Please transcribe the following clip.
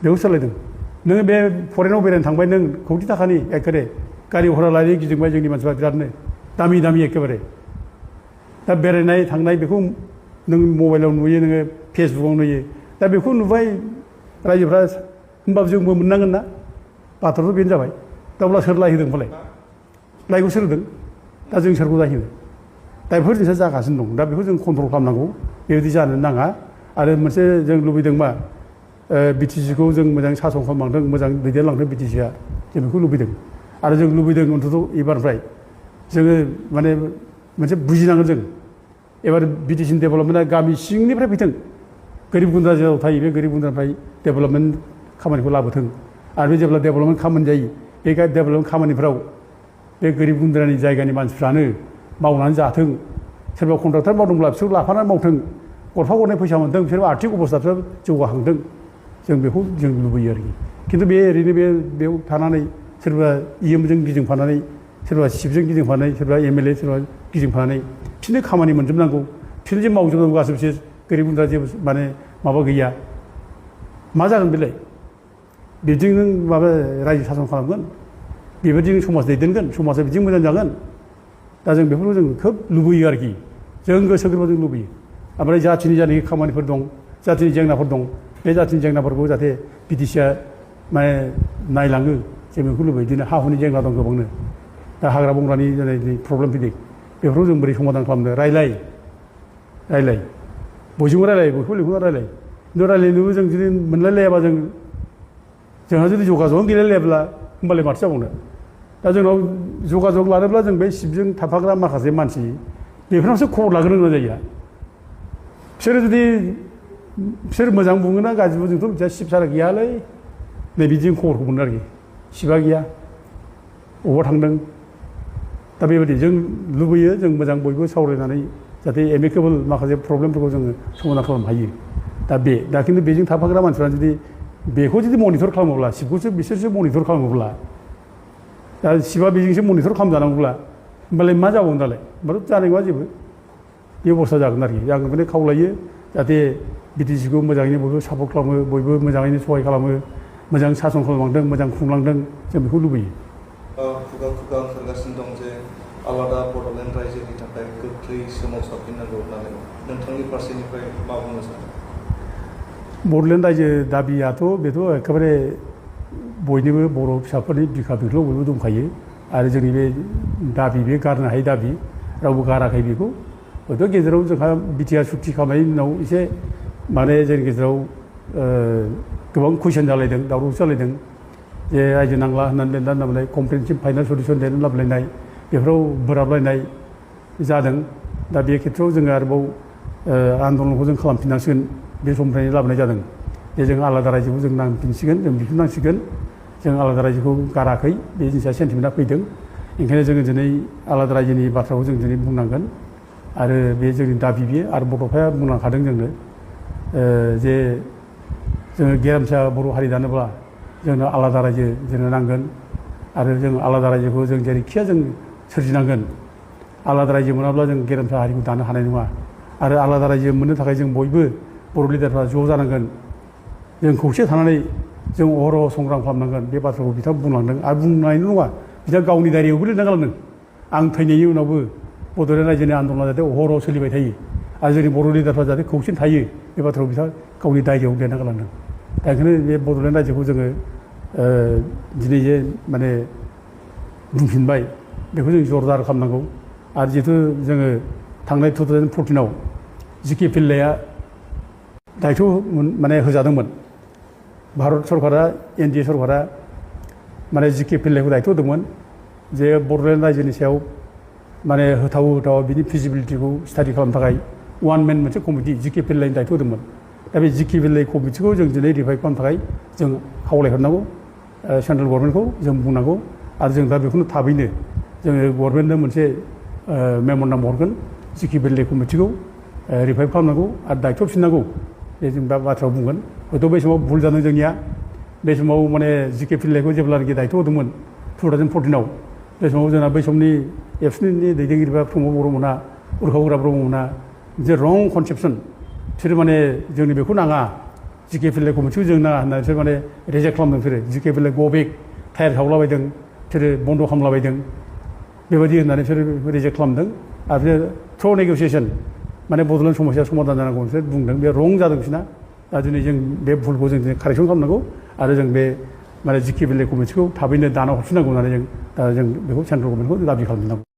बेखौ सोलायदों नोङो बे फरेनाव बेरायनो थांबाय नों खौथि थाखानि एखेबारे गारि घरा लायै गिदिंबाय जोंनि मानसिफ्रा बिरादनो दामि दामि एखेबारे दा बेरायनाय थांनाय बेखौ नों मबाइलाव नुयो नोङो फेसबुकाव नुयो दा बेखौ नुबाय रायजोफ्रा होमबाबो जोंबो मोननांगोन ना बाथ्राथ' बेनो जाबाय दा अब्ला सोर लायहोदों होनबालाय लायखौ सोर होदों दा जों सोरखौ लायहोदों दा बेफोर जिनिसा जागासिनो दं दा बेखौ जों कन्ट्रल खालामनांगौ बेबायदि जानो नाङा आरो मोनसे जों लुबैदों मा बिटिसिखौ जों मोजां सासन खालामलांदों मोजां दैदेनलांदों बिटिसिआ जों बेखौ लुबैदों आरो जों लुबैदों अन्तत' एबारनिफ्राय जोङो माने मोनसे बुजिनांगोन जों एबार बिटिसिनि डेभेलपमेन्टआ गामि सिंनिफ्राय फैथों गोरिब गुन्द्रा जेराव थायो बे गोरिब गुन्द्रानिफ्राय डेभेलपमेन्ट खामानिखौ लाबोथों आरो बे जेब्ला डेभेलपमेन्ट खामानि जायो बे डेभेलपमेन्ट खामानिफ्राव बे गोरिब गुन्द्रानि जायगानि मानसिफ्रानो मावनानै जाथों सोरबा कन्ट्राक्टर मावदोंब्ला बिसोर लाफानानै मावथों गरफा गरनै फैसा मोनथों बिसोर आर्थिक अबस्थाफ्रा जौगाखांथों जों बेखौ जों लुबैयो आरोखि खिन्थु बे ओरैनो बेयाव थानानै सोरबा इएमजों गिदिंफानानै सोरबा सिपजों गिदिंफानानै सोरबा एमएलए सोरबा गिदिंफानानै बिसोरनो खामानि मोनजोबनांगौ बिसोरनो जे मावजोबनांगौ गासैबो बिसोर गोरिब गुन्द्रा जेबो माने माबा गैया मा जागोन बेलाय बिदिजों नों माबा रायजो सासन खालामगोन बेबायदिनो समाज दैदेनगोन समाजा बिदि मोजां जागोन दा जों बेफोरखौ जों खोब लुबैयो आरोखि जों गोसो गोरबोजों लुबैयो ओमफ्राय जाथिनि जानाखि खामानिफोर दं जाथिनि जेंनाफोर दं बे जाथिनि जेंनाफोरखौ जाहाथे बिटिसिआ माने नायलाङो जों बेखौ लुबैयो बिदिनो हा हुनि जेंना दं गोबांनो दा हाग्रा बंग्रानि जानाय प्रब्लेम फैदों बेफोरखौ जों बोरै समाधान खालामनो रायलाय बयजोंबो रायलाय बयखौबो लिंहरना रायलाय खिन्थु रायलायनोबो जों जुदि मोनलायलायाबा जोंहा जुदि जगाजगआनो गैलायलायाब्ला होमबालाय माथो जाबावनो दा जोंनाव जगाजग लानोब्ला जों बे सिपजों थाफाग्रा माखासे मानसि बेफोरनावसो खबर लाग्रोनो गोनां जायो बिसोरो जुदि बिसोर मोजां बुङोना गाज्रि बुङो जोंथ' मिथिया सिप सारा गैयालै नै बिदिजों खबरखौ मोनो आरोखि सिपआ गैया बबावबा थांदों दा बेबायदि जों लुबैयो जों मोजां बयबो सावरायनानै जाहाथे एमिकेबोल माखासे प्रब्लेमफोरखौ जोङो समाधान खालामनो हायो दा खिन्थु बेजों थाफाग्रा मानसिफ्रा जुदि बेखौ जुदि मनिटर खालामोब्ला सिपखौसो बिसोरसो मनिटर खालामोब्ला दा सिपआ बेजोंसो मनिटर खालामजानांगौब्ला होमबालाय मा जाबावगोन दालाय होमबाथ' जानाय नङा जेबो बे अबस्था जागोन आरोखि आं बेखौनो खावलायो जाहाथे बिटिसिखौ मोजाङैनो बयबो सापर्ट खालामो बयबो मोजाङैनो सहाय खालामो मोजां सासन खालामलांदों मोजां खुंलांदों जों बेखौ लुबैयो खुगा खुगा ओंखारगासिनो दं जे आलादा बड'लेण्ड रायजोनि थाखाय गोख्रै सोमावसारफिननांगौ होननानै नोंथांनि फारसेनिफ्राय मा बुंनो सानो बड'लेण्ड रायजो दाबियाथ' बेथ' एखेबारे बयनिबो बर' फिसाफोरनि बिखा बिख्लोआव बयबो दंखायो आरो जोंनि बे दाबि बे गारनो हायै दाबि रावबो गाराखै बेखौ हयथ' गेजेराव जोंहा बिटिआर सुक्ति खालामनायनि उनाव एसे माने जोंनि गेजेराव गोबां कुइसन जालायदों दावराव जालायदों जे रायजो नांला होननानै लिरना लाबोनाय कमप्रिहेनसिभ फाइनाल सलिउसन लिरना लाबोलायनाय बेफोराव बोराबलायनाय जादों दा बे खेथ्रआव जोङो आरोबाव आन्दलनखौ जों खालामफिननांसिगोन बे समनिफ्रायनो लाबोनाय जादों जे जों आलादा रायजोखौ जों नांफिनसिगोन जों बिफिननांसिगोन जों आलादा रायजोखौ गाराखै बे जिनिसा सेन्टिमेन्टआ फैदों ओंखायनो जोङो दिनै आलादा रायजोनि बाथ्राखौ जों दिनै बुंनांगोन आरो बे जोंनि दाबि बियो आरो बड'फाया बुंलांखादों जोंनो जे जोङो गेरेमसा बर' हारि दानोब्ला जोंनो आलादा रायजो जोंनो नांगोन आरो जों आलादा रायजोखौ जों जेरैखिया जों सोरजिनांगोन आलादा रायजो मोनाब्ला जों गेरेमसा हारिखौ दानो हानाय नङा आरो आलादा रायजो मोननो थाखाय जों बयबो बर' लिडारफ्रा ज' जानांगोन जों खौसे थानानै जों अहरह संग्राम खालामनांगोन बे बाथ्राखौ बिथाङा बुंलांदों आरो बुंनायल' नङा बिथाङा गावनि डायरियावबो लिरना गालांदों आं थैनायनि उनावबो बड'लेण्ड रायजोनि आन्दलना जाहाथे अहरह सोलिबाय थायो आरो जोंनि बर' लिडारफ्रा जाहाथे खौसेनो थायो बे बाथ्राखौ बिथाङा गावनि डायरियाव लिरना गालांदों दा ओंखायनो बे बड'लेण्ड रायजोखौ जोङो दिनै जे माने बुंफिनबाय बेखौ जों जरदार खालामनांगौ आरो जिहेतु जोङो थांनाय 2014आव जिके पिल्लाया दायथ' माने होजादोंमोन भारत सरकारा एनडिए सरकारा माने जिके पिल्लायखौ दायथ' होदोंमोन जे बड'लेण्ड रायजोनि सायाव माने होथाव बिनि फिजिबिलिटिखौ स्टाडि खालामनो थाखाय वान मेन मोनसे कमिटि जिके पिल्लायनि दायथ' होदोंमोन दा बे जिके पिल्लाय कमिटिखौ जों दिनै रिभाइभ खालामनो थाखाय जों खावलायहरनांगौ सेन्ट्रेल गभर्नमेन्टखौ जों बुंनांगौ आरो जों दा बेखौनो थाबैनो जोङो गभर्नमेन्टनो मोनसे मेम'रेन्डाम हरगोन जिके पिल्लाय कमिटिखौ रिभाइभ खालामनांगौ आरो दायथ' फिननांगौ बे जों दा बाथ्रायाव बुंगोन हयथ' बै समाव भुल जादों जोंनिया बे समाव माने जिके पिल्लायखौ जेब्लानाखि दायथ' होदोंमोन 2014आव बे समाव जोंना बै समनि एबसुनि दैदेनगिरिफ्रा प्रमद बर'मोनहा उर्खाव गोरा ब्रह्ममोनहा जे रं कनसेपसन बिसोरो माने जोंनि बेखौ नाङा जिकेपिएलए कमिटिखौ जों नाङा होननानै बिसोर माने रिजेक्ट खालामदों बिसोरो जिकेपिएलए गो बेक टायार सावलाबायदों बिसोरो बन्द' खालामलाबायदों बेबायदि होननानै बिसोर रिजेक्ट खालामदों आरो बिसोर थ्र' नेगसियेसन माने बड'लेण्ड समस्या समाधान जानांगौ बिसोर बुंदों बे रं जादों बिसोरना दा दिनै जों बे भुलखौ जों दिनै कारेक्सन खालामनांगौ आरो जों बे माने जिकेपिएलए कमिटिखौ थाबैनो दाना हरफिननांगौ होननानै जों बेखौ सेन्ट्रेल गभर्नमेन्टखौ दाबि खालामनांगौ